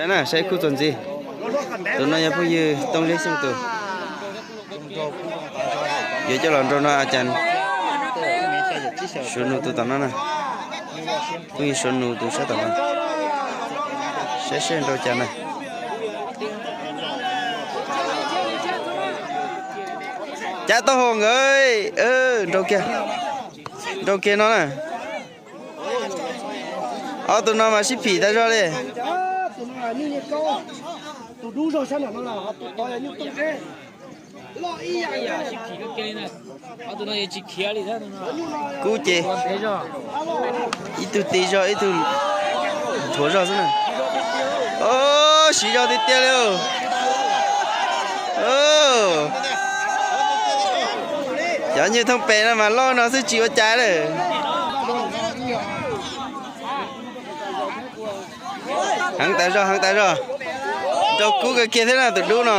Na saib khub txuas ntxiv. Tus no yog phooj ywg Tooj Zeb Xyooj tus. Yuav coj los nrog no a cas. Suav nus tus tom no na. Phooj ywg Suav nus tus sab tom no. Saib seb nrau cas na. Cab taub hau nkawd. Nrau kiag. Nrau kiag no na. Ob tug no mas sib phim tas zog li. Kub ces ib tug ti zog ib tug nthuav zog xwb na. Siv zog tiag tiag li. Cov nyuj thooj pem no mas loj no xwb tsis ua cas lawm. Heev tas zog, heev tas zog. Nrau kub kawg kiag thiab na tus dub no.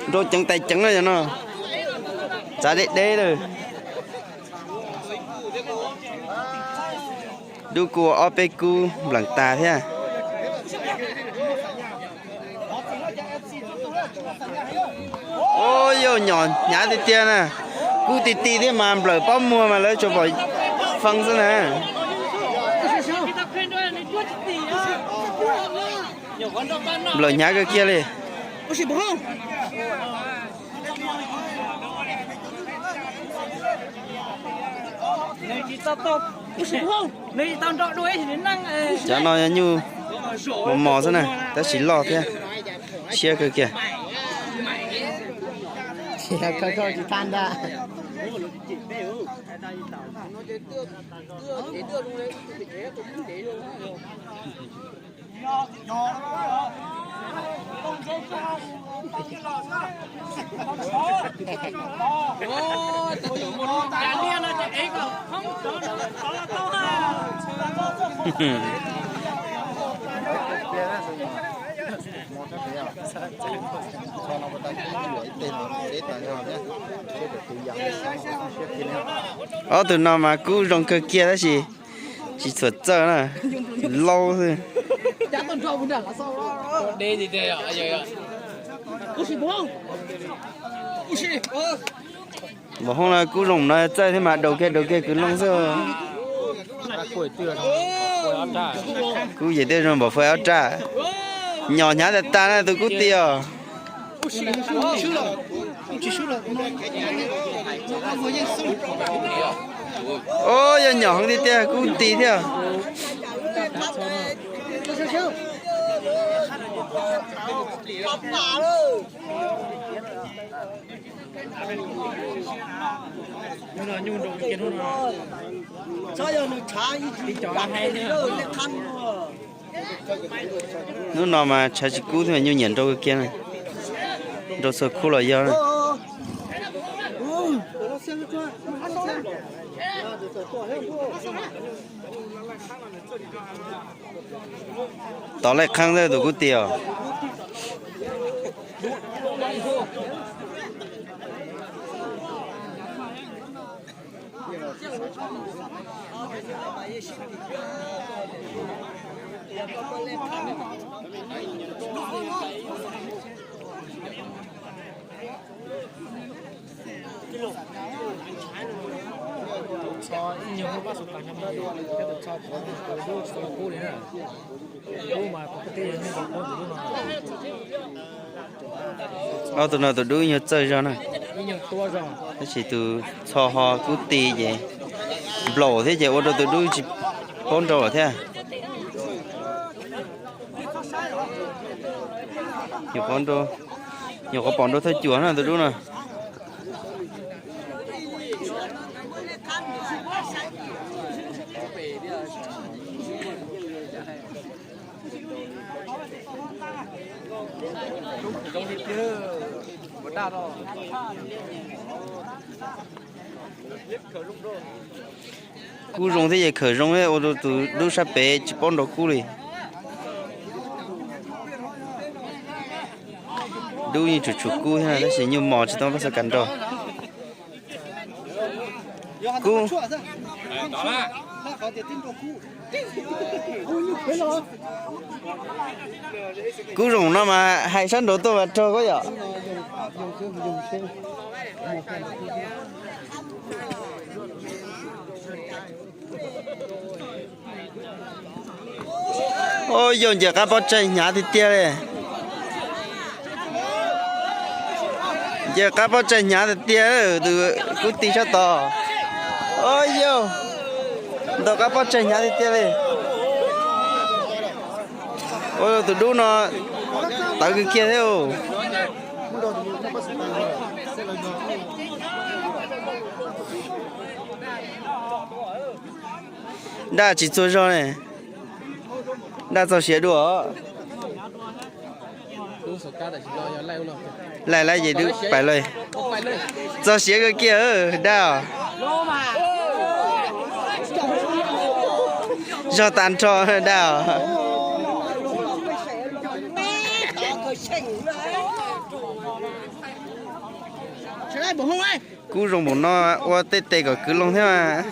Nrau ceev tais ceev no yog no. Txav deb deb lawm. Dub kuj ua ob peb kub npleem tas thiab. Yog nyom hnyav tiag tiag na. Kub ti ti thiab mas nplawm pob muag mas lawv tsuas pom fee xwb na. Nplawm hnyav kawg kiag li. Cov no yog nyuj mos mos xwb na, tab sis loj thiab, siab kawg kiag. Ob tug no mas kub zoo kawg kiag tab sis tsis txhuam txawj na, laub xwb. Npaum hoob no kub zoo no txawj thiab mas daus kiag daus kiag kwv looj xwb. Kub yim tej zoo npaum fais ob raj. Nyom hnyav tas tas na tus kub ti os. Yog nyom heev tiag tiag kub ti thiab. Hnub no mas tshav tsis kub thiab mas nyuj nyiam nrau kawg kiag na. Nrau txhua khub los yog na. Tov laij qheeb xwb tus kub ti os. Ob tug no tus dub nyuag txawj zog na, tab sis tus txho ho kub ti ces nplaum thiab ces ua rau tus dub tsis paub nrau lawm thiab. Nyuam qhuav pom nrau thawj cuam na tus dub no. Kub zoo thiab ces khawm zoo thiab ua rau tus dub sab pem tsis paub nrau kub li. Dub yeej tsuas tshuav kub thiab tab sis nyuj mos tsis tau pab xav kam nrau. Kub. Kub Zoom no mas hais sab nraud tuaj mas raug koj yom. Ua yau, ncaws qab pob tsaig hnyav tiag tiag li. Ncaws qab pob tsaig hnyav tiag tiag, tus kub tij sab tod. Ua yau, ntaus qab pob tsaig hnyav tiag tiag li. Ua tus dub no tawv kiag kiag thiab. Daj tsis txuag zog ne. Daj txog siav dua. Laij laij ces dub pais lawm. Txog siav kawg kiag daj. Zog tas nrho daj. Kub Zoom npaum no ua tej tes kom kwv loo thiab mas.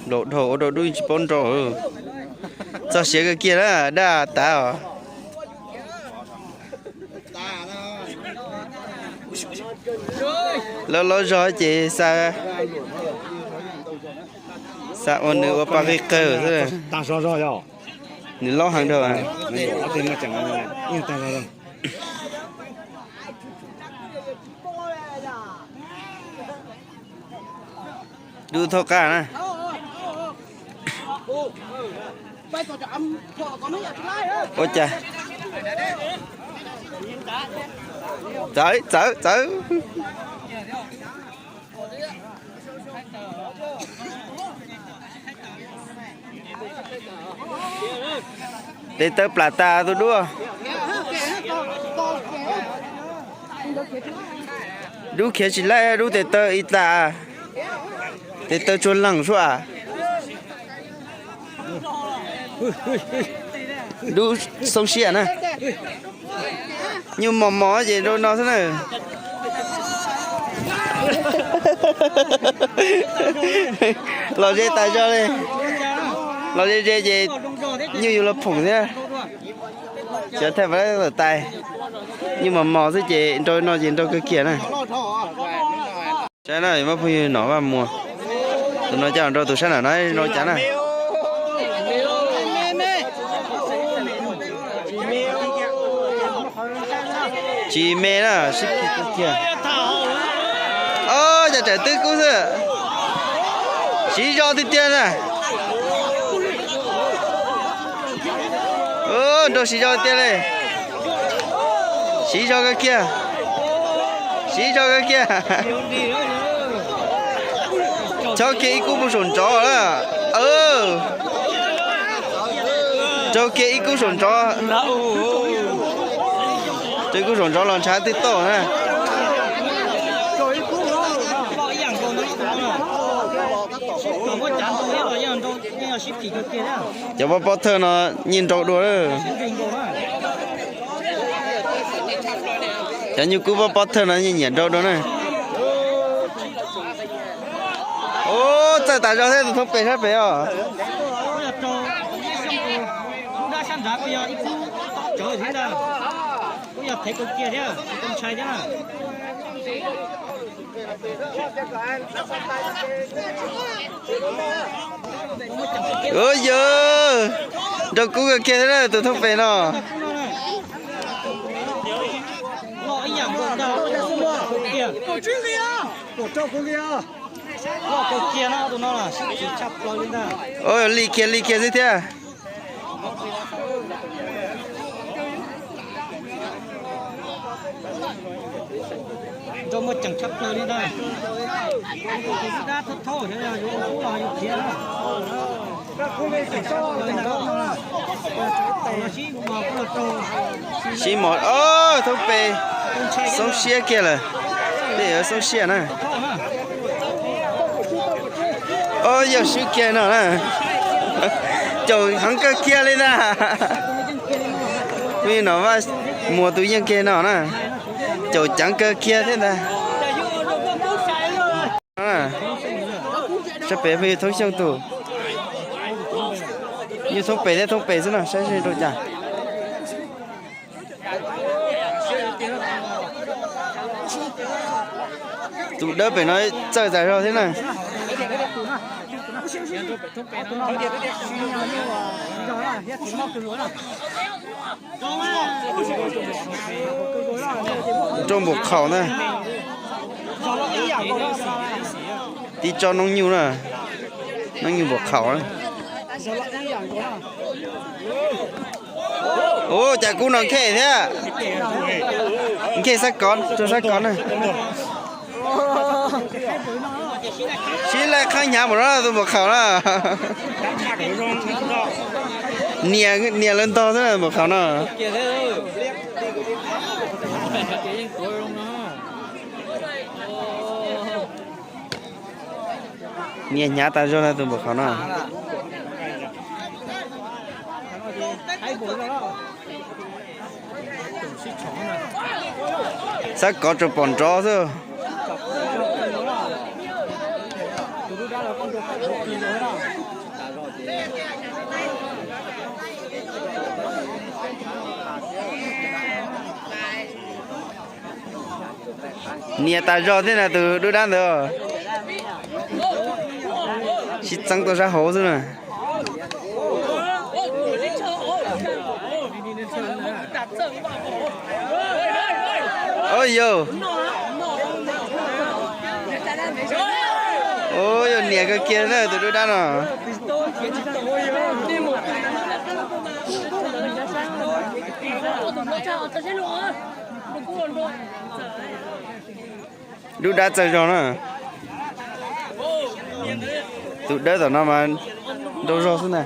Nplaum dhau ua rau dub tsis paub nrau. Txog siav kawg kiag na, daj tav os. Loj loj zog ces xa, xa ua nws ua pa qig qawg xwb. Nws laub heev dhau. Dub thaub qab na. Ua cas? Txawv, txawv, txawv. Tes taw plam tas tus dub. Dub khiav tsis laij, dub tes taw ib tas. Tes taw tsuag leeg suab. Dub xoob siab na. Nyuj mos mos ces nrau no xwb na. Los ze tas zog li. Los ze ze ces nyuj yuav luag phoom thiab. Cov thaj pas tawm tais, nyuj mos mos xwb ces nrau no ces nrau kawg kiag na. Saib na, muab phooj ywg Nom Vaj Muas, tus no coj los nrau tus sab nram no, nrau cas na. Tsis me na, sib phim kiag. Ob, cas tawm twb kub xwb. Siv zog tiag tiag na. Nrau siv zog tiag li. Siv zog kawg kiag. Siv zog kawg kiag. Chob kiag ib kub puag saum ntsov lawm. Nrau kiag ib kub saum ntsov. Ib kub saum ntsov los ntshav twb toj na. Cov pob pob thawj no nyiam nrau dua lawm. Cov nyuj kub pob pob thawj no nyiam nyiam nrau dua na. Ub, txawj tas zog thiab tus thoob pem sab pem os. Ub yawg, nrau kub kawg kiag thiab tus thoob pem no. Ub, li kiag li kiag xwb thiab. Nrau muaj ceem tshaj plaws li ntag. Dab thawj thawj, yog yuav ua kub los yus khiav na. Sib mos, thoob pes, xoob siab kiag lawm. Tej yuav xoob siab na. Yog swb kiag no na. Caum heev kawg kiag li ntag. Phooj ywg no Vaj Muas tus yeej kiag no na. Caum ceev kawg kiag thiab ntag. Sab pem phooj ywg Thoob Xyooj tus. Yog thoob pem thiab thoob pem xwb no, saib seb rau cas. Tus dawb pem no txawj tas zog thiab na. Rau npaum qhaum na. Tib tsob noob nyuj na. Noob nyuj npaum qhaum. Ua cas kub no nkhe thiab. Nkhe sab kov, rau sab kov na. Sib laij qhaeb hnyav npaum no tus npaum qhaum na. Nias lawv ntog xwb npaum qhaum no. Nias hnyav tas zog na tus npaum qhaum no. Xab kov tsuas pom nrov xwb. Nias tas zog thiab na tus dub dab ntawd. Sib txeeb tuaj sab hauv xwb na. Yog, yog nias kawg kiag na tus dub dab no. Dub dab txawj zog na. Tus dawb tom no mas nrau zog xwb na.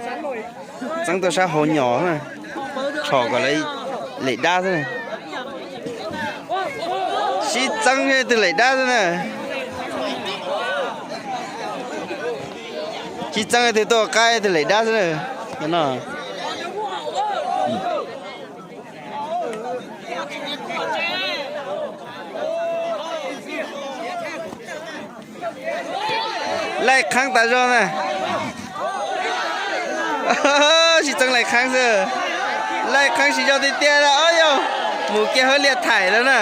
Txeeb tuaj sab hauv nyom na. Tshom kom lawv lem dab xwb na. Sib txeeb twg lem dab xwb na. Sib txeeb twg tuaj qaib twg lem dab xwb na. No. Laij qheeb tas zog na. Sib txeeb laij qheeb xwb. Laij qheeb sib zog tiag tiag na. Ob yog mus kiag hauv liaj thaim lawm na.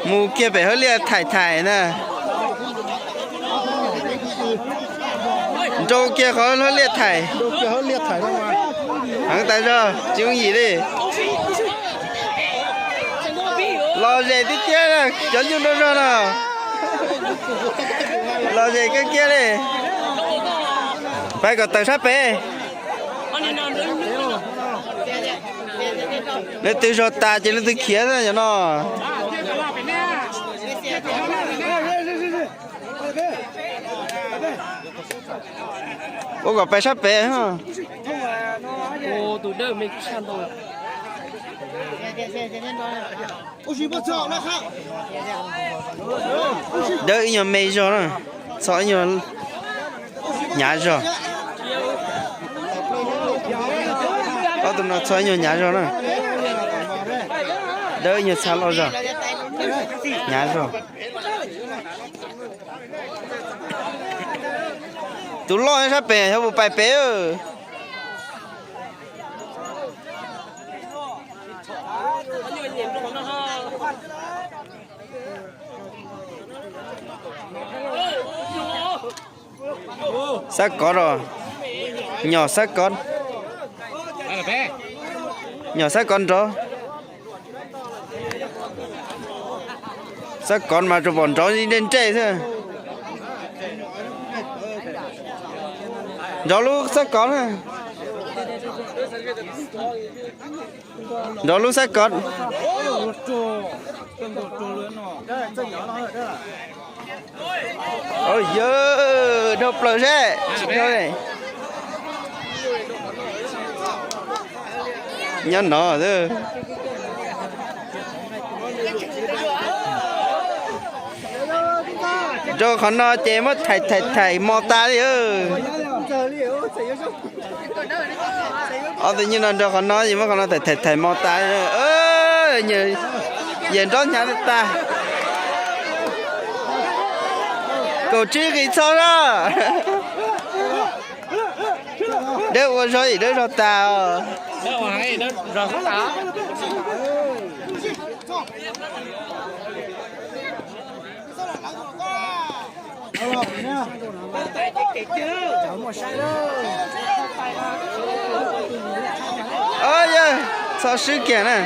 Mus kiag pem hauv liaj thaim thaim na. Nrau kiag qhov hauv liaj thaim. Heev tas zog tsis yooj yim li. Los zem tiag tiag na, cov nyuj nrau zog no. Los zem kiag kiag li. Pab kom tawm sab pem. Leej twg zog tas ces leej twg khiav xwb yom no. Ua kom pais sab pem. Dawb ib nyuag me zog na, txhob ib nyuag hnyav zog. Ob tug no txhob ib nyuag hnyav zog na. Dawb ib nyuag txha loj zog, hnyav zog. Tus loj sab pem xyov puas pais pem. Xab kov os, nyom xab kov, nyom xab kov nrov. Xab kov mas tsuas pom nrov nrej nrej xwb. Nrov lub xab kov na. Nrov lub xab kov. Yog dhau plaws seb tsis dhau. Nyob no, nrau qhov no ces muab thaim thaim thaim mos tas li. Ob tug nyuj no nrau qhov no ces muab qhov no thaim thaim thaim mos tas li. Yawm nrob hnyav tas tas. Kaum tsib nqis txho na. Dawb ua zog ib dawb zog tas os. Yog txhob swb kiag na.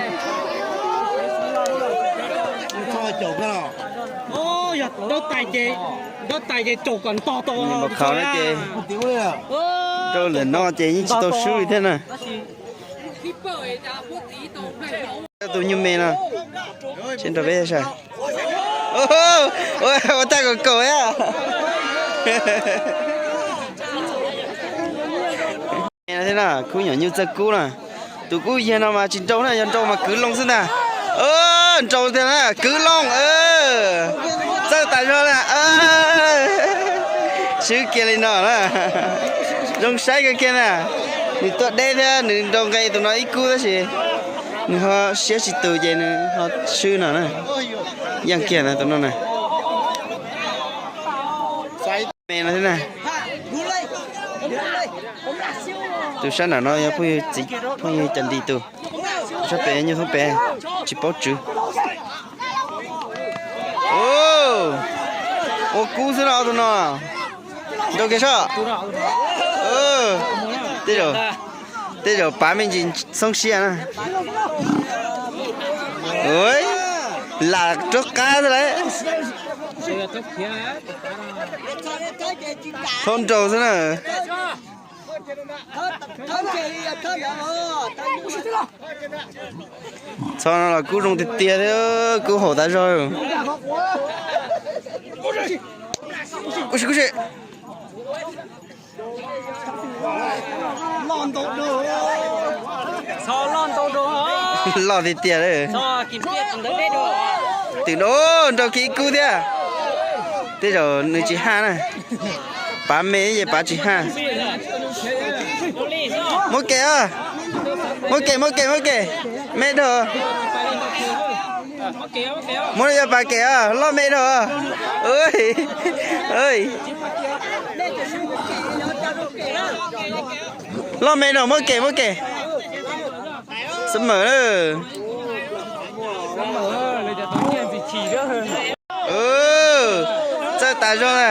Npau khaum na ces rau lawm no ces yeej tsis tau swb li thiab na. Tus nyuj me no, seb nrog peb saib. Ua tag kaum kaum. Thiab na, khub nyuam nyuj txawj kub na. Tus kub yag no mas tsis nrau na, yog nrau mas kwv loo xwb ntag. Nrau tiag na, kwv loo. Txawj tas zog na. Swb kiag li no na. Zoo saib kawg kiag na. Nws tuaj deb thiab nws nrau nqe tus no ib kub tab sis nws ho siab tsis tus ces nws ho swb no na. Yeej kiag na tus no na. Me no thiab na. Tus sab nram no yog phooj ywg txiv phooj ywg Cas Nris tus. Tus sab pem nyuj thoob pem tsis paub tswv. Ua kub xwb no tus no. Nrau kiag soj. Tej zaum pav me ntsis xoob siab na. Lam raub qab xwb lawm. Txhob nrau xwb na. Txhob no los kub zoo tiag tiag thiab, kub haum tas zog. Kub si kub si. Loj tiag tiag. Twm no nrau kiag ib kub thiab. Tej zaum nws tsis haj na. Pav me ces pav tsis haj. Muab kem, muab kem, muab kem, muab kem. Me dhau. Muab no yog pav kem, loj me dhau. Loj me dhau, muab kem, muab kem. Xab mawm na. Txawj tas zog na.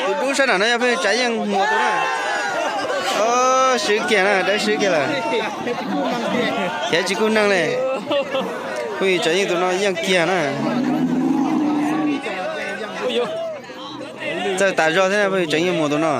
Tus dub sab nram no yog pheej Tsav Yeej Muas tus na. Swb kiag na, dawb swb kiag lawm. Khiav tsis kub neeg li. Pheej Tsav Yeej tus no yeej kiag na. Txawj tas zog thiab na, pheej Tsav Yeej Muas tus no.